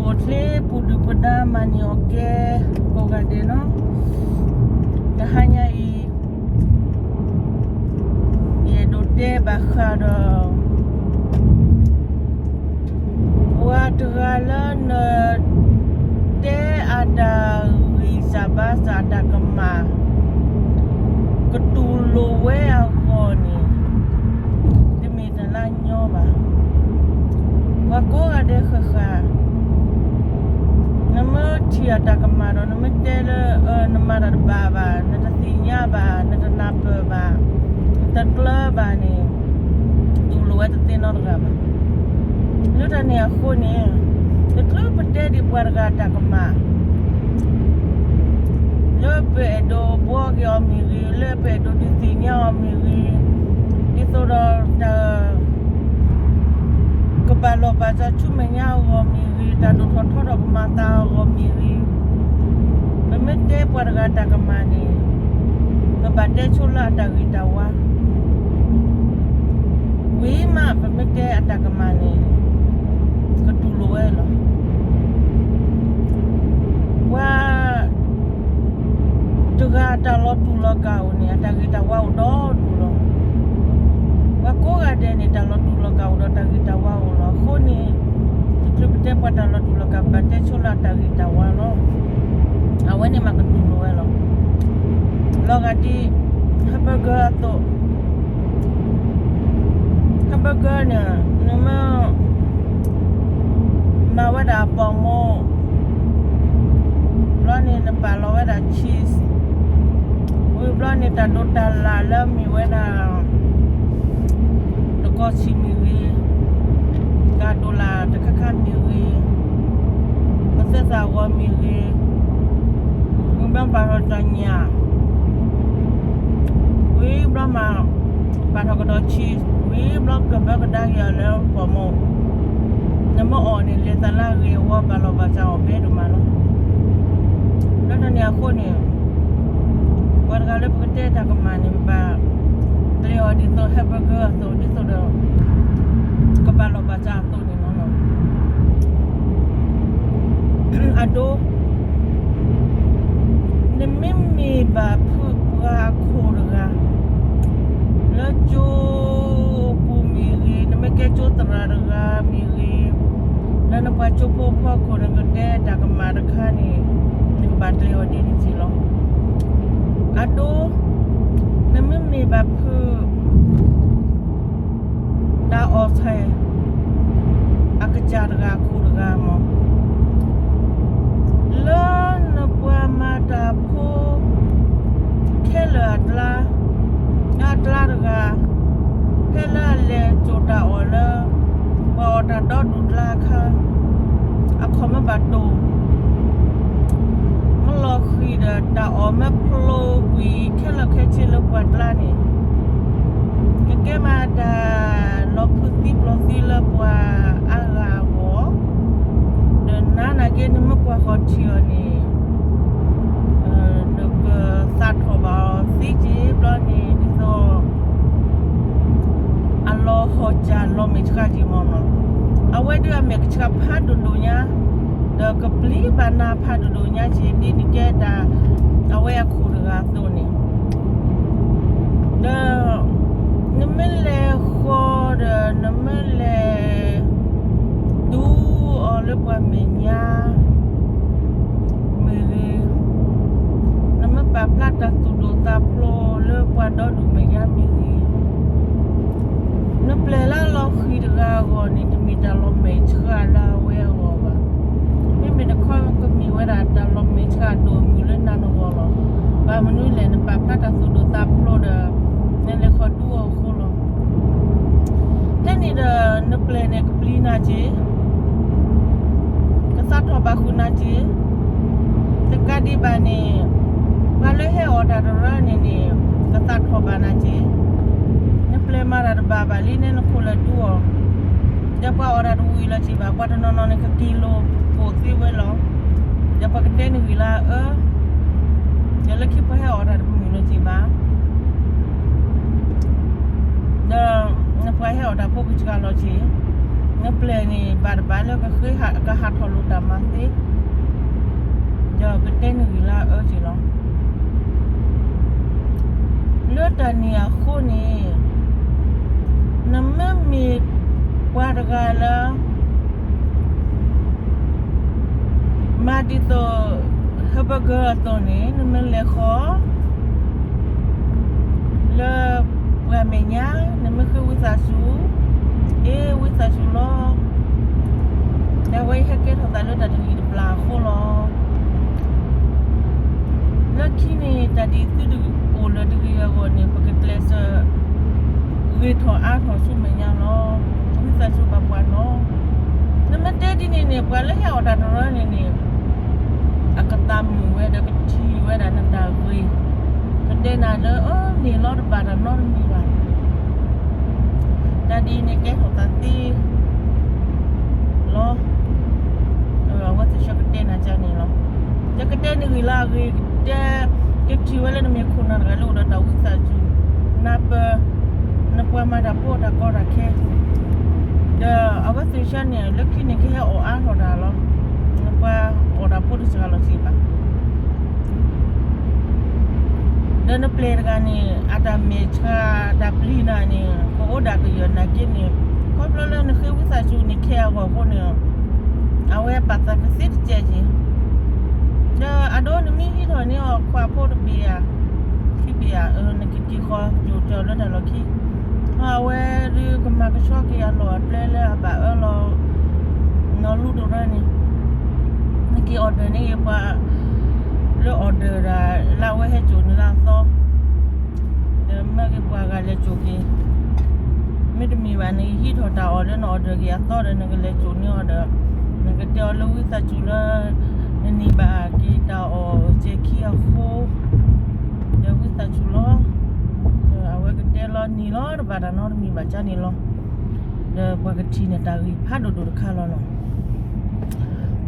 အိၣ်ချ့ပူၤဒုၣ်ပဒါမၤန့ၢ်အီၣ်ကဲ ကိးဂၤဒဲးနီၤ, တဟါညါအံၤ ယအဲၣ်ဒိးတဲဘၣ်ဃးဒီး ပှၤတဂၤလၢန တဲအတၢ်ဂံၢ်စၢ်ဘါစၢ်အတၢ်ကမၣ် ကတူၢ်လိာ်ဝဲအဂီၢ်န့ၣ် တမ့ၢ်တၢ်လၢအညီဘၣ်. ပှၤကိးဂၤဒဲးဃၣ်ဃၣ် နမ့ၢ်ထံၣ်အတၢ်ကမၣ်ဒီး နမ့ၢ်တဲလၢ နမၤတၢ်တဘၣ်ဘၣ်, နတသ့ၣ်ညါဘၣ်, နတနၢ်ပၢၢ်ဘၣ်, နတကျၢၤဘၣ်န့ၣ် တူၢ်လိာ်ဝဲတသ့နီတဂၤဘၣ်. လၢတၢ်န့ၣ်အဃိန့ၣ် တချုးပတဲဒံးပှၤတဂၤအတၢ်ကမၣ် လၢပအဲၣ်ဒိးဘှီက့ၤအီၤမ့ၢ်ဂ့ၤ, လၢပအဲၣ်ဒိးဒုးသ့ၣ်ညါအီၤမ့ၢ်ဂ့ၤ, ဒ်သိးဒီးတၢ် ကဘၣ်လီၢ်ဘၣ်စးဆူမဲာ်ညါအဂီၢ်မ့ၢ်ဂ့ၤ, တၢ်ဒိၣ်ထီၣ်ထီထီၣ်ကမၤသးအဂီၢ်မ့ၢ်ဂ့ၤ, ပမ့ၢ်တဲပှၤတဂၤတၢ်ကမၣ်န့ၣ် ပဘၣ်တဲဆိလၢအတၢ်ဂ့ၤတၢ်ဝါ ဝံၤမး ပမ့ၢ်တဲအတၢ်ကမၣ်န့ၣ် ကတူၢ်လိာ်ဝဲလီၤ. ပှၤတဂၤအတၢ်လီၤတူာ်လီၤကာ်အိၣ်န့ၣ် အတၢ်ဂ့ၤတၢ်ဝါအိၣ်ဒီဒူၣ်လီၤ. ပှၤကိးဂၤဒဲးန့ၣ် တၢ်လီၤတူာ်လီၤကာ်အိၣ်ဒီးတၢ်ဂ့ၤတၢ်ဝါအိၣ်လီၤ. အဃိန့ၣ် တချုးပတဲပှၤတၢ်လီၤတူာ်လီၤကာ် ပဘၣ်တဲဆိလၢအတၢ်ဂ့ၤတၢ်ဝါလီၤ. အဝဲန့ၣ်မးကတူၢ်လိာ်ဝဲလီၤ. လီၤဂာ်ဒ် hamburger အသိး hamburger န့ၣ် နမ့ၢ် မၤဝဲဒၣ်အပီၣ်မိၢ် ဘျီန့ၣ် နပာ်လီၤဝဲဒၣ် cheese, ဝံၤဘျီန့ၣ် တၢ်ဒိးတၢ်လၢ်လၢမ့ၢ်ဝဲဒၣ် တကီၢ်ဆံးမ့ၢ်ဂ့ၤ, တၢ်ဒိးလၢ်တခါခါမ့ၢ်ဂ့ၤ, ပသဲသးဝီမ့ၢ်ဂ့ၤ, ဝံၤဘျီပာ်ထီၣ်တၢ်ညၣ် ဝံၤဘျီမး ပာ်ထီၣ်ကဒီး cheese, ဝံၤဘျီကဘၢကဒါက့ၤအီၤလၢပီၣ်မိၢ်, နမ့ၢ်အီၣ်န့ၣ် လဲၤသးလၢအဂ့ၤအဝါ ဘၣ်လီၤဘၣ်စးအီၣ်ဘဲဒိၣ်မးလီၤ. လၢတၢ်န့ၣ်အဃိန့ၣ် ပှၤတဂၤလၢပကတဲတၢ်ကမၣ်န့ၣ် ပဘၣ်ကျဲးအီၤဒ်သိး hamburger အသိး ဒ်သိးဒီး ကဘၣ်လီၤဘၣ်စးအသိးန့ၣ်လီၤ. အဒိ နမ့မ့ၢ်ဘၣ်ဖုးပှၤအခိၣ်တဂၤ လၢကၠိပူၤမ့ၢ်ဂ့ၤ, နမ့ၢ်ကဲကၠိသရၣ်တဂၤမ့ၢ်ဂ့ၤ, လၢနပှၤကၠိဖိအဖီခိၣ် နကတဲတၢ်ကမၣ်တခါန့ၣ် နကဘၣ်ကျဲးအီၤဒ်န့ၣ်က့လီၤ. အဒိ နမ့မ့ၢ်ဘၣ်ဖုး တၢ်အီၣ်ဆဲး အကစၢ်တဂၤအခိၣ်တဂၤမး, လၢနပှၤမၤတၢ်ဖိ ခဲလၢာ်အကျါ, အကျါတဂၤ, ဖဲလၢအလဲၤစိာ်တၢ်အီၣ်လၢ ပှၤအီၣ်တၢ်ဒီဒူၣ်ကျါအခါ, အခီၣ်မ့ၢ်ဘၣ်တိၢ် မ့ၢ်လီၤဃံၤဒီးတၢ်အီၣ်မ့ၢ်ဖျိကွံာ်ခဲလၢာ်ခဲဆ့လၢပှၤကျါန့ၣ်, ကကဲမးတၢ်လီၤဖုးသံပျိၤသံလၢပှၤအါဂၤအဂီၢ်, ဒီးနၤနာ်က့ နမ့ၢ်ကွၢ်ဃီၤထံအီၤန့ၣ် နကသးထီၣ်ဘၣ်အီၤသ့က့ၤဘျီန့ၣ် ဒ်သိး အလီၤဟီၣ်စၢ်လီၤမဲာ်ဆှးက့ၤမးနီၤ. အဝဲဒၣ်အမဲာ်ကဆှးဖးဒိၣ်ဒိၣ်ညါ, ဒီးကပျံၤဘၣ်နၤဖးဒိၣ်ဒိၣ်ညါက့ၤ ဒ်နကဲတၢ် အဝဲအခိၣ်တဂၤအသိးန့ၣ်, ဒီး နမ့ၢ်လဲၤဃီၤဒီး နမ့ၢ်လဲၤ ဒူအီၤလၢပှၤမဲာ်ညါ မ့ၢ်ဂ့ၤ, နမ့ၢ်ပာ်ဖျါတၢ်သူၣ်ဒိၣ်သးဖျိးလၢပှၤဒီဒူၣ်မဲာ်ညါမ့ၢ်ဂ့ၤ, နပျဲၢ်လၢအလီၤဃံၤတဂၤအဂီၢ်န့ၣ် တမ့ၢ်တၢ်လီၤမဲာ်ဆှးလၢအဝဲအဂီၢ်ဘၣ်. မ့မ့ၢ်တခီကမ့ၢ်ဝဲဒၣ်တၢ်လီၤမဲာ်ဆှးဒိၣ်မုၢ်လၢနၤနဂီၢ်လီၤ. ဘၣ်မနုၤလဲၣ် နပာ်ဖျါတၢ်သူၣ်ဒိၣ်သးဖျိးဒီး နလဲၤဃီၤဒူအီၤအဃိလီၤ. ဖဲန့ၣ်ဒီး နပျဲၢ်န့ၣ်ကပျံၤနၤက့ၤ ကသးထီၣ်ဘၣ်ဃုာ်နၤက့ၤ, တကးဒံးဘၣ်န့ၣ် ပှၤလၢဟဲအီၣ်တၢ်တရၢန့ၣ်န့ၣ် ကသးထီၣ်ဘၣ်နၤက့ၤ, နပျဲၢ်မၤတၢ်တဘၣ်ဘၣ်လံ နဲနခိၣ်လဲၤဒူအီၤ, ဒီးပှၤအီၣ်တၢ်တဝံၤလီၤက့ၤဘၣ်, ပှၤတနီၤနီၤန့ၣ် ကက့ၤလိာ်ကိၣ်သ့ဝဲလီၤ. ဒီးပှၤကတဲနဂ့ၢ်လၢအအၢ, ဒီးလၢခံပှၤဟဲအီၣ်တၢ်တမုာ်လီၤက့ၤဘၣ် ဒီးနပှၤဟဲအီၣ်တၢ်ဖိကစှၤလီၤက့ၤ, နပျဲၢ်န့ၣ် ဘၣ်တဘၣ်လၢကဃ့ကဟးထီၣ်လိာ်တၢ်မၤသ့, ဒီးကတဲနဂ့ၢ်လၢအအၢက့ၤလီၤ. လၢတၢ်န့ၣ်အဃိန့ၣ် နမ့မ့ၢ်ပှၤတဂၤလၢ မၤဒ်သိး ဟဲဘၢၣ်ကၢအသိးန့ၣ် နမ့ၢ်လဲၤဃီၤ လၢပှၤမဲာ်ညါ နမ့ၢ်ဃ့ဝံသးစူၤ, အ့ၣ်ဝံသးစူၤလီၤ. အဝဲအံၤဟဲကဲထီၣ်သးလၢတၢ်တဂ့ၤတဘျီအဃိလီၤ. လၢခံန့ၣ် တၢ်ဒ်သုတအိၣ်လၢၤတဂ့ၤအဂီၢ်န့ၣ် ပကကျဲးစၢး ဂ့ၤထီၣ်အါထီၣ်ဆူမဲာ်ညါလီၤ. ဝံသးစူၤဘၣ်ပှၤနီၤ. နမ့ၢ်တဲဒ်န့ၣ်န့ၣ် ပှၤလၢဟဲအီၣ်တၢ်တရၢန့ၣ်န့ၣ် အကသးမုာ်ဝဲဒီးကထံၣ်ဝဲဒၣ်နတၢ်ဂ့ၤ, ကတဲနၤလၢအန့ၣ်လီၤ တဘၣ်တၢ်နီတမံၤဘၣ်. တၢ်ဒ်န့ၣ်ကဲထီၣ်သးသ့ လီၤ. အဝဲသ့ၣ်ဆၢကတဲနၤကန့ၣ်လီၤ. ယကတဲနဂ့ၢ်လၢအဂ့ၤ, ကတဲ, ကထံၣ်ဝဲလၢနမ့ၢ်ခိၣ်နၢ်တဂၤလၢအိၣ်ဒီးတၢ်ဝံသးစူၤ, နၢ်ပၢၢ်, နပှၤမၤတၢ်ဖိတၢ်ကီတၢ်ခဲ, ဒီးအဝဲသ့ၣ်ဆၢန့ၣ် လၢခံန့ၣ်ကဟဲအီၣ်အါထီၣ်တၢ်လီၤ. နပှၤအီၣ်တၢ်ဖိတစှၤလီၤစ့ၢ်ဘၣ်. ဒီးနပျဲၢ်တဂၤန့ၣ် အတၢ်မဲာ်ဆှးတၢ်ပျံၤနၤန့ၣ် ကအိၣ်ဒၣ်ကယၢၢ်နာ်က့န့ၣ်, ခီဖျိလၢနဃ့ဝံသးစူၤန့ၣ် ခဲအဂီၢ်အဃိန့ၣ်, အဝဲပာ်သးကသ့တစဲးက့ၤ, ဒီးအဒိနမ့ၢ်ဟံးထီၣ်န့ၢ်အီၤခွါဖိတဘ့ၣ်ဧါ, ခံဘ့ၣ်ဧါ, နကက့ၤဃီကၠိကၠီလၢတၢ်လီၢ်ခံ, အဝဲဒုးကမၤကဆှီက့ၤအလီၢ်အကျဲလၢအဘၣ်အၢလီၤ နီၢ်လူတရၢန့ၣ်, နက့ၤ order န့ၢ်ပှၤ လၢ order ဒၣ် လၢအဝဲဟဲကၠိန့ၣ်လၢအသီ, ဒီးမၢက့ၤပှၤဂၤလဲၤကၠိက့ၤ, မ့တမ့ၢ်ဘၣ် နကဟံးထီၣ်တၢ်အီၣ်လၢန order က့ၤအသီဒီး နကလဲၤကၠိန့ၢ်အီၤဒီး နကတဲအီၤလၢဝံသးစူၤလၢ နန့ၢ်ဘၣ်က့ၤတၢ်အီၣ်စဲၤခံအဃိ ဒီးဝံသးစူၤလီၤ. အဝဲကတဲလီၤန့ၣ်လီၤ တဘၣ်တၢ်နီတမံၤဘၣ်ကန့ၣ်လီၤ. ဒီးပှၤကထံၣ်န့ၣ်တၢ်ဂ့ၢ်ဖးဒိၣ်ဒိၣ်တခါလီၤနီၤ.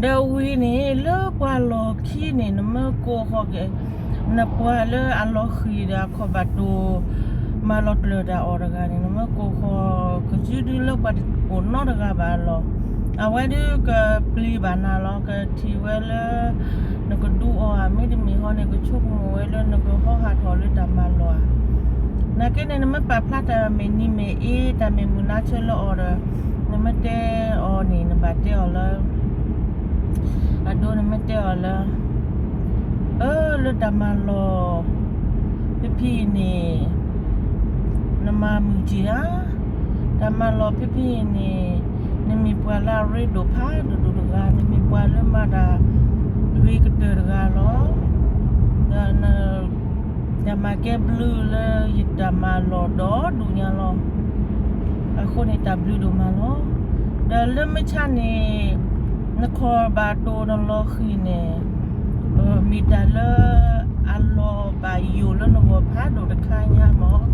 ဒီးဝံၤန့ၣ် လၢပှၤလီၢ်ခံန့ၣ် နမ့ၢ်ကိးဃီၤက့ၤ နပှၤလၢအလီၤဃံၤဒီးအခီၣ်ဘၣ်တိၢ် မၤလီၤကျၢၤတၢ်အီၣ်တဂၤန့ၣ် နမ့ၢ်ကိးဃီၤ ကစုဒုလၢပှၤတအိၣ်နီတဂၤဘၣ်လီၤ. အဝဲဒုးကပျံၤဘၣ်နၤလီၤ. ကထံၣ်ဝဲလၢ နကဒူအီၤဧါ, မ့တမ့ၢ်ဟီန့ၣ် ကဆိကမိၣ်ဝဲလၢနကဟီဟးထီၣ်လၢတၢ်မၤလီၢ်ဧါ. နာ်က့န့ၣ် နမ့ၢ်ပာ်ဖျါတၢ်မဲာ်နံၤမဲာ်အ့ တၢ်မဲာ်မုာ်နါဆၢလၢအီၤဒီး နမ့ၢ်တဲအီၤန့ၣ် နဘၣ်တဲအီၤလၢ အဒိနမ့ၢ်တဲအီၤလၢ အၢ လၢတၢ်မၤလီၢ် ဖဲဖဲအံၤန့ၣ် နမၤမုာ်က့ၤဧါ. တၢ်မၤလီၢ်ဖဲဖဲအံၤန့ၣ် နမ့ၢ်ပှၤလၢအရ့ဒိၣ်ဖးဒိၣ်ဒိၣ်တဂၤ, နမ့ၢ်ပှၤလၢမၤတၢ်ဂ့ၤကတၢၢ်တဂၤလီၤ. ဒီး တၢ်မၤကဲဘျုးလၢယတၢ်မၤလီၢ်ဒီဒူၣ်ညါလီၤ. အဃိန့ၣ်တၢ်ဘျုးဒိၣ်မးလီၤ. ဒီးလၢမုၢ်ဆါန့ၣ် နခီၣ်ဘၣ်တိၢ်နလီၤဃံၤန့ၣ် မ့ၢ်တၢ်လၢအလီၤဘၣ်ယိၣ်လၢနဂီၢ်ဖးဒိၣ်တခါညါမး.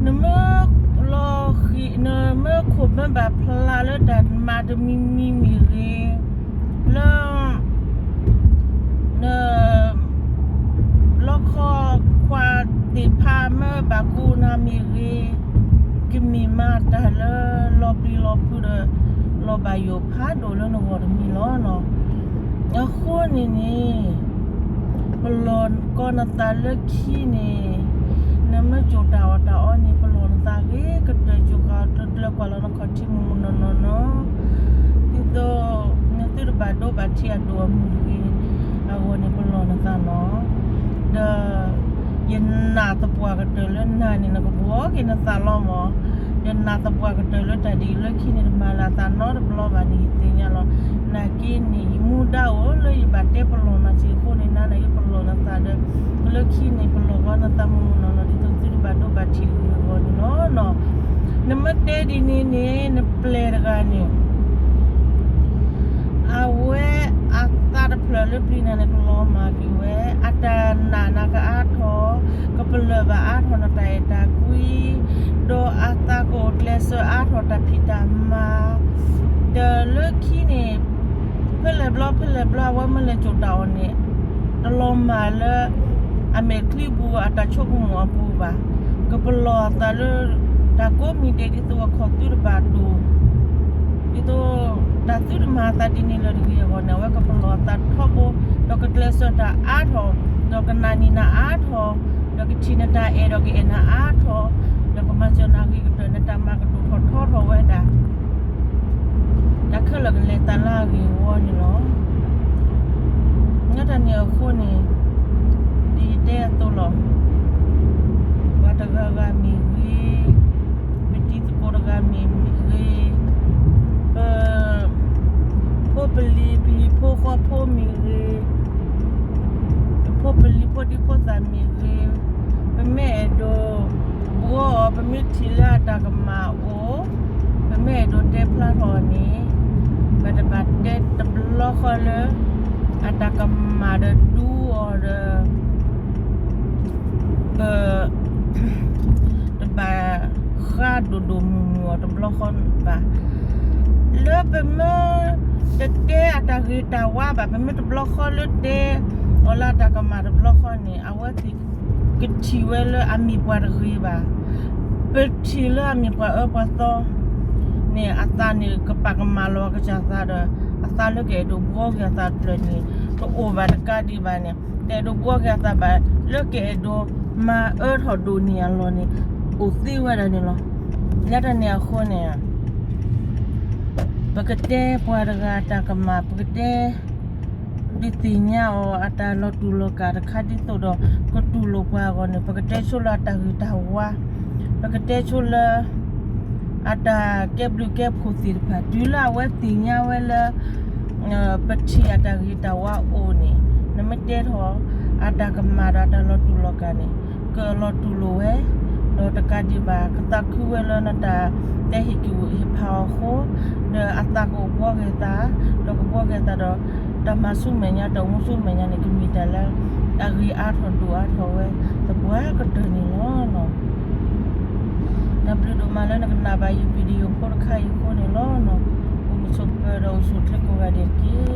နမ့ၢ်လီၤဃံၤ နမ့ၢ်ခိၣ်မ့ၢ်ဘၣ်ဖျါလၢတၢ်မၤတမံၤမံၤမ့ၢ်ဂ့ၤ, လၢ န လီခီခွါသ့ၣ်တဖၣ်မ့ၢ်ဘၣ်ကိးနၤမ့ၢ်ဂ့ၤ, ကမ့ၢ်မၤတၢ်လၢလီၤပျံၤလီၤဖုးဒီး လီၤဘၣ်ယိၣ်ဖးဒိၣ်လၢနဂီၢ်တမံၤလီၤနီၤ. အဃိန့ၣ်န့ၣ် ပလီၢ်ကီနသးလၢခံန့ၣ် နမ့ၢ်ကိၢ်တၢ်အီၣ်တၢ်အီန့ၣ် ပလီၢ်နသးဂ့ၤကတၢၢ် ကိၢ်ဃာ်တၢ်ကျၢၤကွၢ်လီၤနခီၣ်ထံးမုၢ်မုၢ်နီၢ်နီၢ်နီၤ. ဒ်သိး နသုတဘၣ်ဒိဘၣ်ထံးအဒိၣ်အမုၢ်တဂ့ၤ အဂီၢ်န့ၣ် ပလီၢ်နသးနီၤ. ဒီး ယနာ်သပှၢ်ကတၢၢ်လၢနၤန့ၣ် နကဘှီက့ၤနသးလီၤမး. ယနာ်သပှၢ်ကတၢၢ်လၢတၢ်ဒ်အံၤလၢခံန့ၣ် တမၤလၢၤအသးနီတဘျီဘၣ်န့ၣ် ယသ့ၣ်ညါလီၤ. နာ်က့န့ၣ် ယမူဒါအိၣ်လၢယဘၣ်တဲပလီၢ်နၤစ့ၢ်အဃိန့ၣ် နၤနာ်က့ပလီၢ်နသးဒီး လၢခံန့ၣ် ပလီၢ်ကီနသးမုၢ်မုၢ်နီၢ်နီၢ် ဒ်သိးသုတဘၣ်ဒိဘၣ်ထံးတဂ့ၤအဂီၢ်န့ၣ်လီၤနီၤ. နမ့ၢ်တဲဒ်န့ၣ်န့ၣ် နပျဲၢ်တဂၤန့ၣ် အဝဲအသးတဖျၢၣ်လၢပျံၤနၤန့ၣ် ကလီၤမၢ်က့ၤဝဲ, အတၢ်နာ်နၤကအါထီၣ်, ကပလၢၢ်ဘၣ်အါထီၣ်နတၢ်အဲၣ်တၢ်ကွံ, ဒီးအသးကအိၣ်ကျဲးစၢးအါထီၣ်တၢ်ဖံးတၢ်မၤ, ဒီးလၢခံန့ၣ် ဖဲလဲၣ်ဘျီ ဖဲလဲၣ်ဘျီ အဝဲမ့ၢ်လဲၤကိၢ်တၢ်အီၣ်န့ၣ် တလီၤမၢ်လၢ အမဲာ်ချံပူၤအတၢ်ဆိကမိၣ်အပူၤဘၣ်. ကပလီၢ်အသးလၢ တၢ်ကိးမံၤဒဲးဒ်သိးအခီၣ်သုတဘၣ်တိၢ် ဒ်သိးတၢ်သုတမၤအသးဒ်န့ၣ်လၢၤတဂ့ၤအဂီၢ်န့ၣ် အဝဲကပလီၢ်အသးထီဘိ, ဒီးကကျဲးစၢးတၢ်အါထီၣ်, ဒီးကနာ်န့ၢ်နၤအါထီၣ်, ဒီးကထံၣ်နတၢ်အဲၣ်ဒီးကအဲၣ်နၤအါထီၣ်, ဒီးကမၤစၢၤနၤဂ့ၤကတၢၢ် နတၢ်မၤကဒိၣ်ထီၣ်ထီထီၣ်ဝဲဒၣ် တၢ်ခဲလၢာ်ကလဲၤသးလၢအဂ့ၢ်အဝီန့ၣ်လီၤ. လၢတၢ်န့ၣ်အဃိန့ၣ်, ဒ်ယတဲအသိးလီၤ, ပှၤတဂၤဂၤမ့ၢ်ဂ့ၤ, ပတံၤသကိးတဂၤမ့ၢ်ဂ့ၤ, ပဖိပလံၤ ပဟံၣ်ဖိဃီဖိမ့ၢ်ဂ့ၤ, ပဖိပလံၤဖိဒံဖိသၣ်မ့ၢ်ဂ့ၤ, ပမ့ၢ်အဲၣ်ဒိးဘှီအီၤ, ပမ့ၢ်ထံၣ်လၢအတၢ်ကမၣ်အိၣ်, ပမ့ၢ်အဲၣ်ဒိးတဲဖျါထီၣ်အီၤန့ၣ်, ပတဘၣ်တဲတဘျီဃီလၢ အတၢ်ကမၣ်ဒီးဒူအီၤဒီး ပ တဘၣ်ဃးဒိၣ်ဒိၣ်မုၢ်မုၢ်အီၤတဘျီဃီဘၣ်. လၢပမ့ၢ်တတဲအတၢ်ဂ့ၤတၢ်ဝါဘၣ်, ပမ့ၢ်တဘျီဃီလၢတဲအီၤလၢအတၢ်ကမၣ်တဘျီဃီန့ၣ်, အဝဲသ့ၣ်ကထံၣ်ဝဲလၢအမ့ၢ်ပှၤတဂ့ၤဘၣ်. ပထံၣ်လၢအမ့ၢ်ပှၤအၢပှၤသီန့ၣ် အသးန့ၣ်ကပာ်ကမၣ်လီၤကစၢ်သးဒီး အသးလၢကအဲၣ်ဒိးဘှီက့ၤအသးတဖျၢၣ်န့ၣ် တအိၣ်ဘၣ်တကးဒံးဘၣ်န့ၣ်, တအဲၣ်ဒိးဘှီက့ၤအသးဘၣ် လၢကအဲၣ်ဒိးမၤအၢထီၣ်ဒိၣ်န့ၢ်အလီၢ်န့ၣ် အိၣ်သ့ဝဲဒၣ်န့ၣ်လီၤ. လၢတၢ်န့ၣ်အဃိန့ၣ် ပကတဲပှၤတဂၤအတၢ်ကမၣ်, ပကတဲ ဒုးသ့ၣ်ညါအီၤအတၢ်လီၤတူာ်လီၤကာ်တခါဒ်သိးဒီး ကတူၢ်လိာ်ပှၤအဂီၢ်န့ၣ်, ပကတဲဆိလၢအတၢ်ဂ့ၤတၢ်ဝါ, ပကတဲဆိလၢ အတၢ်ကဲဘျုးကဲဖှိၣ်သ့ၣ်တဖၣ် တုၤလၢအဝဲသ့ၣ်ညါဝဲလၢ ပထံၣ်အတၢ်ဂ့ၤတၢ်ဝါအိၣ်န့ၣ်, နမ့ၢ်တဲထီၣ်အတၢ်ကမၣ်ဒီးအတၢ်လီၤတူာ်လီၤကာ်န့ၣ်, ကလီၤတူာ်လိာ်ဝဲ, ဒီးတကးဒံးဘၣ် ကသးခုဝဲလၢနတၢ်တဲဟ့ၣ်က့ၤဟ့ၣ်ဖးအီၤအဃိ, ဒီးအသးကအိၣ်ဘှီက့ၤသး, ဒီးကဘှီက့ၤသးဒီး တၢ်မၤဆူမဲာ်ညါ တၢ်အိၣ်မူဆူမဲာ်ညါန့ၣ် ကမ့ၢ်တၢ်လၢ အဂ့ၤအါထီၣ်ဒိၣ်အါထီၣ်ဝဲ သပှၢ်ကတၢၢ်န့ၣ်လီၤ. တၢ်ဘျုးဒိၣ်မးလၢနကနၣ်ဘၣ်ယ video ဖိတခါအံၤအဃိန့ၣ်လီၤ. အိၣ်မုာ်ဆိးပၢၤဒီးအိၣ်ဆူၣ်အိၣ်ချ့ကိးဂၤဒဲးတက့ၢ်.